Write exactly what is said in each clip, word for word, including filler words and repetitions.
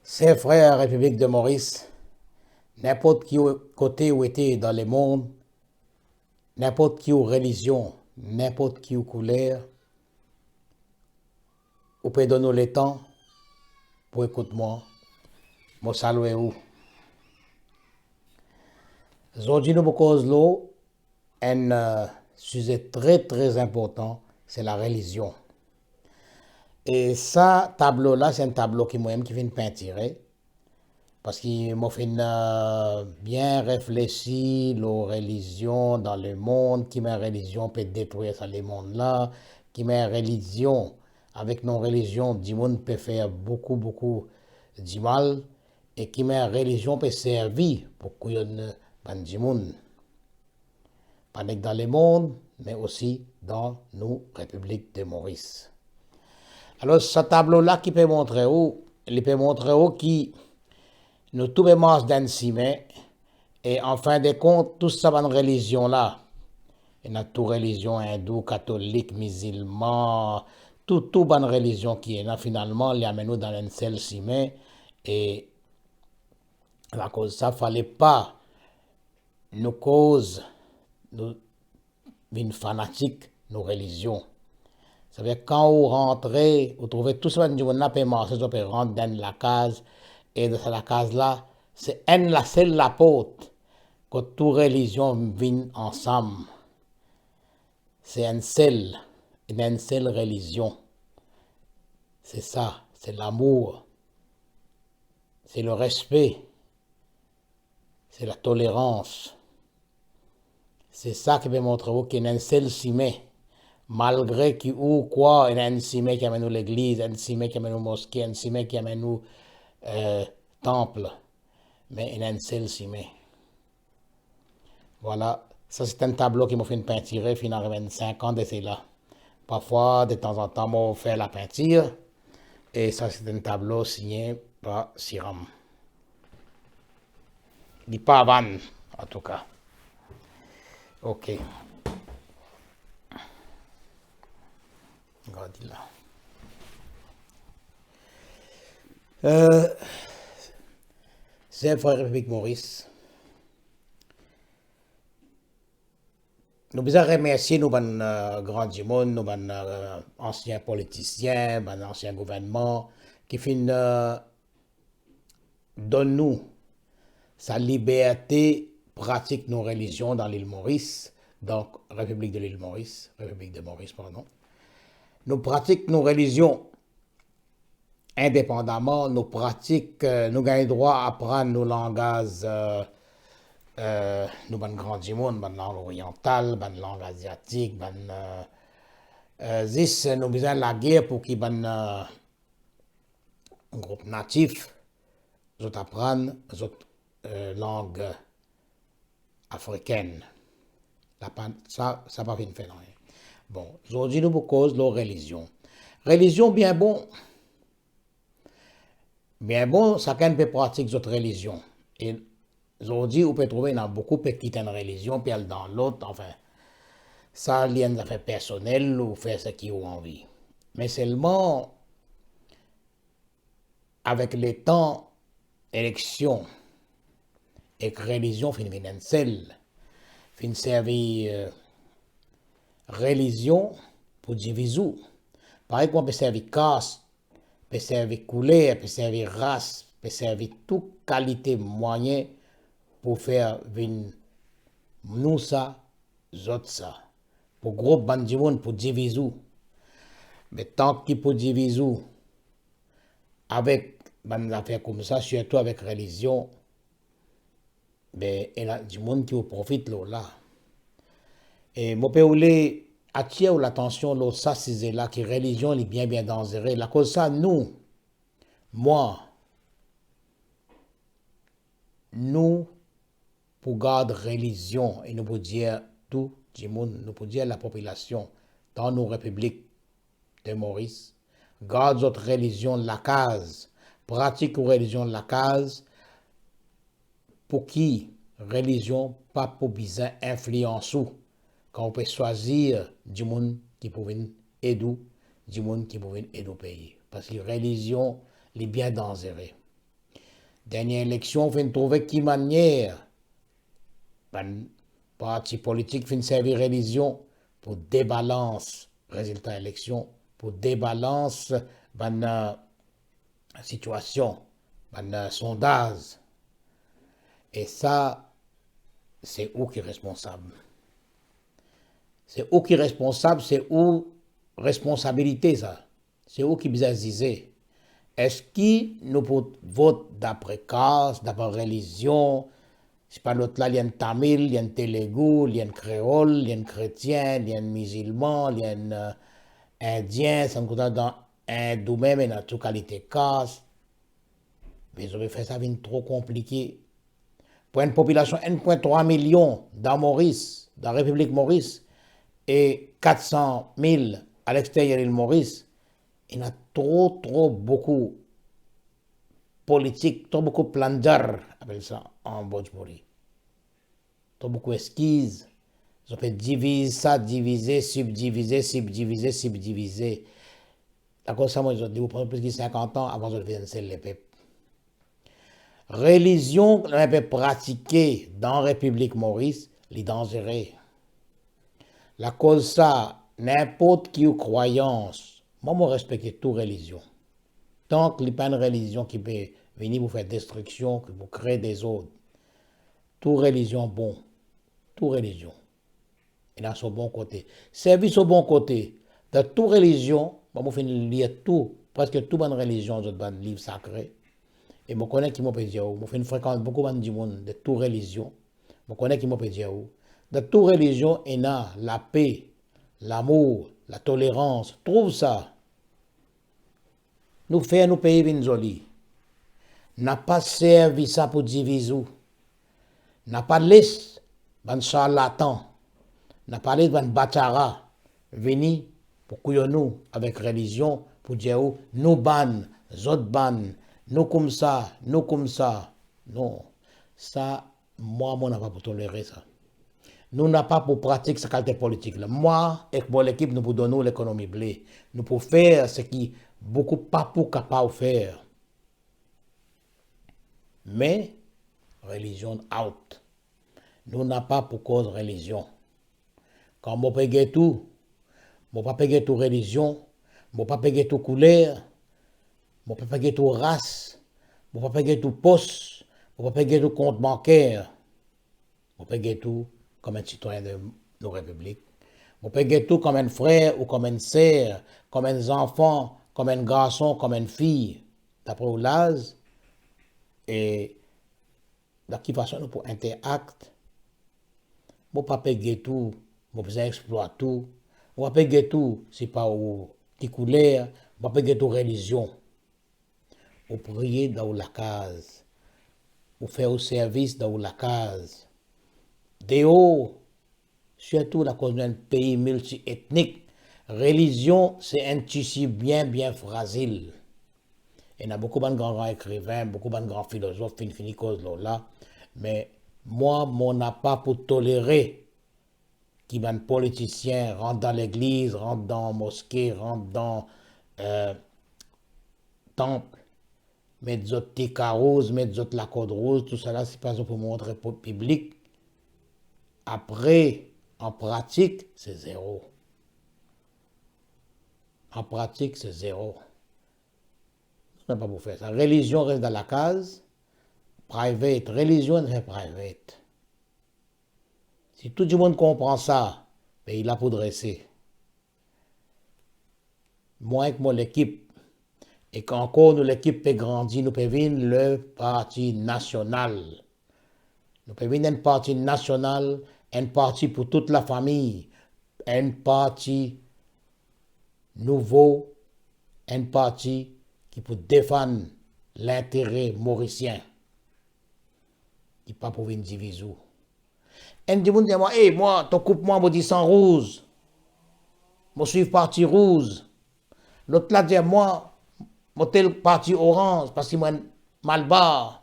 Ser frer Repiblik de Moris, ninport ki ou, kote ou ete dan lemond, ninport ki ou relizion, ninport ki ou kouler, ou pe donn ou letan pou ekout mwa, mo salwe ou. Zordi nou pou koz lor enn, eh, size tre, tre inportan, se larelizion. E sa tablo la, se enn tablo ki mwa mem ki finn pintire, parski mo finn, eh, bien reflesi lor relizion dan lemond, ki mem relizion pe detrir sa lemond la, ki mem relizion, avek non relizion, dimoun pe fer boukou, boukou dimal, e ki mem relizion pe servi pou kouyonn bann dimoun. Pa nek dan lemond, me osi dan nou Repiblik de Moris. Alor, sa tablo la ki pe montre ou, li pe montre ou ki nou tou pe mars dan enn sime, e an fin de kont, tou sa bann relizion la, ena tou relizion, indou, katolik, mizilman, tou, tou bann relizion ki ena, finalman, li amenn nou dan enn sel sime, e lakoz sa, fale pa nou koz, nou vinn fanatik nou relizion. Savedir kan ou rantre, ou trouve tou sa bann dimoun la pe marse, zot pe rant dan enn lakaz, e dan sa lakaz la, se enn lasel laport kot tou relizion vinn ansam. Se enn sel, enn, enn sel relizion. Se sa, se lamour, se lerespe, se latolerans. Se sa ki pe montre ou ki ena enn sel sime. Malgre ki ou krwar ena enn sime ki amenn ou legliz, enn sime ki amenn ou moske, enn sime ki amenn ou, eh, tanp, me ena enn sel sime. Vwala, sa se enn tablo ki mo finn pintire, finn ariv enn sink an de sela. Parfwa, detanzantan, mo fer lapintir, e sa se enn tablo signe par Siram. Li pa vann, antouka. Ok. Gard li la. Eh, ser frer Repiblik Moris, nou bizin remersie nou bann, eh, gran dimoun, nou bann, eh, ansien politisien, bann ansien gouvernman ki finn, eh, donn nou sa liberte pratik nou relizion dan Lil Moris, donk Repiblik de Lil Moris, Repiblik de Moris, pardon. Nou pratik nou relizion indepandaman, nou pratik, eh, nou gagn drwa aprann nou langaz, eh, eh, nou bann gran dimoun, bann lang oriantal, bann lang aziatik, bann, eh, eh, zis nou bizin lager pou ki bann, eh, group natif, zot aprann zot, eh, lang afrikenn. La pa, sa, sa pa finn fer nanye. Bon, zordi nou pou koz lor relizion. Relizion bien bon. Bien bon, sakenn pe pratik zot relizion. E zordi, ou pe trouve ena boukou pe kit enn relizion, pe al dan lot, anfin. Sa, li enn zafer personel, ou fer seki ou anvi. Me selman, avek letan, eleksion ek relizion finn vinn enn sel, finn servi, eh, relizion pou diviz ou. Parey kouma pe servi kas, pe servi kouler, pe servi ras, pe servi tou kalite mwayin pou fer vinn nou sa, zot sa. Pou group bann dimoun, pou diviz ou. Me tanki pou diviz ou, avek bann zafer koumsa, sirtou avek relizion, be, ena dimoun ki pou profit lor la. E mo pe oule atir ou latansion lor sa size la, ki relizion li bien, bien danzere. Lakoz sa, nou, mwa, nou pou gard relizion e nou pou dir tou dimoun, nou pou dir lapopilasion dan nou Repiblik de Moris, gard zot relizion lakaz, pratik ou relizion lakaz, pou ki relizion pa pou bizin inflians ou kan ou pe swazir dimoun ki pou vinn ed ou, dimoun ki pou vinn ed ou pei. Parski relizion, li bien danzere. dernie eleksion, finn trouve ki manier bann parti politik finn servi relizion pou debalans rezilta eleksion, pou debalans bann, eh, sitiasion, bann, eh, sondaz. E sa, se ou ki responsab. Se ou ki responsab, se ou responsabilite sa. Se ou ki bizin zize. Eski nou pou vot dapre kas, dapre relizion? Sipa lot la, li enn Tamil, li enn Telugu, li enn Kreol, li enn Kretien, li enn Mizilman, li enn, eh, Indien, sa nou kontan dan Indou mem, ena tou kalite kas. Me zot pe fer sa vinn tro konplike. Pou enn popilasion enn pwin trwa milion dan Moris, dan Repiblik Moris, e kat san mil alexteryer Lil Moris, ena tro, tro boukou politik, tro boukou plannzar, apel sa an Bhojpuri. Tro boukou eskiz. Zot pe diviz sa, divize, sibdivize, sibdivize, sibdivize. Akoz sa, mo dir zot, li pou pran plis ki sinkant an avan zot vinn enn sel lepep. Relizion ki pe pratike dan Repiblik Moris, li danzere. Lakoz sa, ninport ki ou krwayans, mwa, mo respekte tou relizion. Tank li pa enn relizion ki pe vini pou fer destriksion, ki pou kre dezord. Tou relizion bon. Tou relizion ena so bon kote. Servi so bon kote. Dan tou relizion, bon, mo finn lir tou, preske tou bann relizion, zot bann liv sakre. E mo kone ki mo pe dir ou, mo finn frekant boukou bann dimoun de tou relizion. Mo kone ki mo pe dir ou. Dan tou relizion, ena lape, lamour, latolerans. Trouv sa. Nou fer nou pei vinn zoli. Napa servi sa pou diviz ou. Napa les bann sarlatan, napa les bann batara vini pou kouyonn ou avek relizion, pou dir ou, nou bann, zot bann, nou koumsa, nou koumsa. Non, sa, mwa, mo napa pou tolere sa. Nou napa pou pratik sa kalite politik la. Mwa ek mo lekip, nou pou donn ou lekonomi ble. Nou pou fer seki boukou pa pou kapav fer. Me relizion out. Nou napa pou koz relizion. Kan mo pe get ou, mo pa pe get ou relizion, mo pa pe get ou kouler, mo pa pe get ou ras, mo pa pe get ou pos, mo pa pe get ou kont banker. Mo pe get ou kom enn sitwayin de nou repiblik. Mo pe get ou kom enn frer ou kom enn ser, kom enn zanfan, kom enn garson, kom enn fi, dapre ou laz, e dan ki fason nou pou interakte. Mo pa pe get ou, mo bizin explwat ou. Mo pa pe get ou, sipa ou ki kouler, mo pa pe get ou relizion. Ou priye dan ou lakaz. Ou fer ou servis dan ou lakaz. Deor, sirtou akoz nou enn pei miltietnik, relizion se enn tisi bien, bien frazil. Ena boukou bann gran, gran ekriven, boukou bann gran filozof finn fini koz lor la, me mwa, mo napa pou tolere ki bann politisien rant dan legliz, rant dan moske, rant dan, eh, tanp, met zot tika rouz, met zot lakot rouz, tousala, sipa zot pou montre pou piblik. Apre, an pratik, se zero. An pratik, se zero. Nou napa pou fer sa. Relizion res dan lakaz, private, relizion fer private. Si tou dimoun konpran sa, pei la pou drese. Mwa ek mo lekip, ek ankor nou lekip pe grandi, nou pe vinn le parti nasional. Nou pe vinn enn parti nasional, enn parti pou tou lafami, enn parti nouvo, enn parti ki pou defann lintere morisien, ki pa pou vinn diviz ou. Enn dimoun dir mwa, "Ey, mwa, to koup mwa, mo disan rouz. Mo swiv parti rouz." Lot la dir mwa, "Mo tel parti oranz, parski mo enn malbar.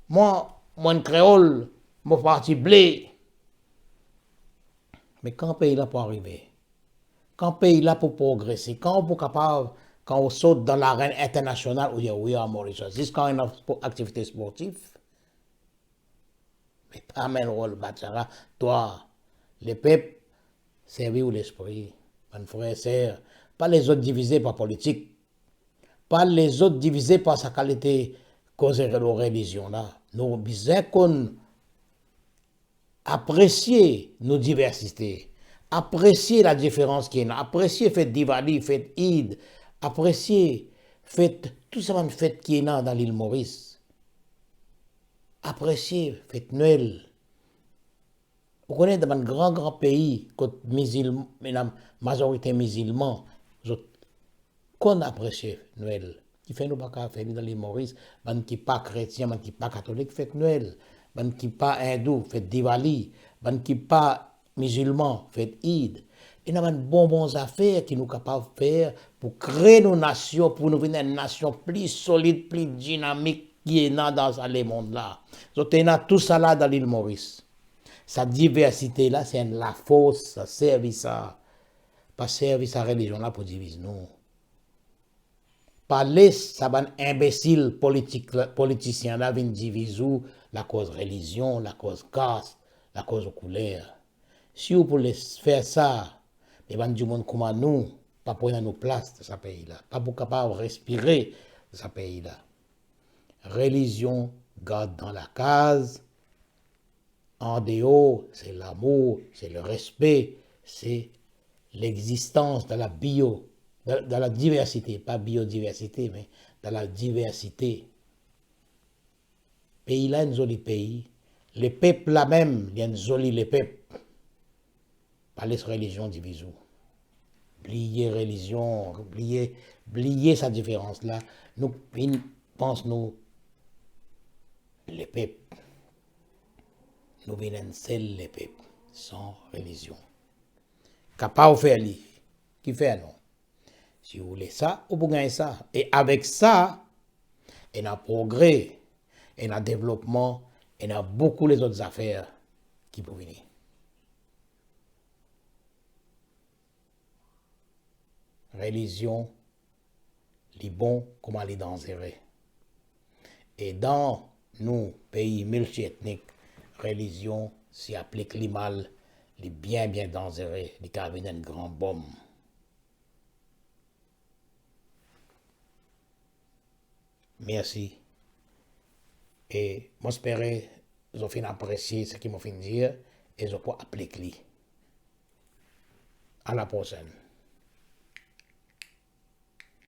Mwa, mo enn kreol, mo parti ble." Me kan pei la pou arive? Kan pei la pou progrese? Kan ou pou kapav Kan ou sot dan laren internasional, ou dir, "We are Mauritius." Zis kan ena spo-, aktivite sportif, me pa amenn rol batsara, twa, lepep, servi ou lespri, bann frer, ser, pa les zot divize par politik, pa les zot divize par sa kalite koze lor relizion la. Nou bizin konn apresie nou diversite, apresie ladiferans ki ena, apresie fet Diwali, fet Eid, apresie fet tou sa bann fet ki ena dan lil Moris. Apresie fet Nwel. Ou kone dan bann gran, gran pei kot mizilm-, ena mazorite mizilman, zot konn apresie Nwel. Kifer nou pa kapav fer li dan lil Moris? Bann ki pa kretien, bann ki pa katolik, fet Nwel. Bann ki pa indou, fet Diwali. Bann ki pa mizilman, fet Eid. Ena bann bon, bon zafer ki nou kapav fer pou kre nou nasion, pou nou vinn enn nasion pli solid, pli dinamik ki ena dan sa lemond la. Zot ena tousala dan lil Moris. Sa diversite la, se enn lafors, sa servi sa. Pa servi sa relizion la pou diviz nou. Pa les sa bann inbesil politik la, politisien la vinn diviz ou lakoz relizion, lakoz kas, lakoz ou kouler. Si ou pou les fer sa, me bann dimoun kouma nou pa pou ena nou plas dan sa pei la, pa pou kapav respire dan sa pei la. Relizion, gard dan lakaz, andeor, se lamour, se lerespe, se lexistans dan la bio, dan, dan la diversite, pa biodiversite, me dan la diversite. Pei la enn zoli pei, lepep la mem, li enn zoli lepep. Pa les relizion diviz ou. Bliye relizion, bliye, bliye sa diferans la. Nou vinn pans nou lepep. Nou vinn enn sel lepep, san relizion. Kapav fer li, kifer non? Si ou le sa, ou pou gagn sa. E avek sa, ena progre, ena devlopman, ena boukou lezot zafer ki pou vini. Relizion, li bon kouma li danzere. E dan nou pei miltietnik, relizion, si aplik li mal, li bien, bien danzere, li kapav vinn enn gran bom. Mersi. E mo espere zot finn apresie seki mo finn dir e zot pou aplik li. A la prosenn.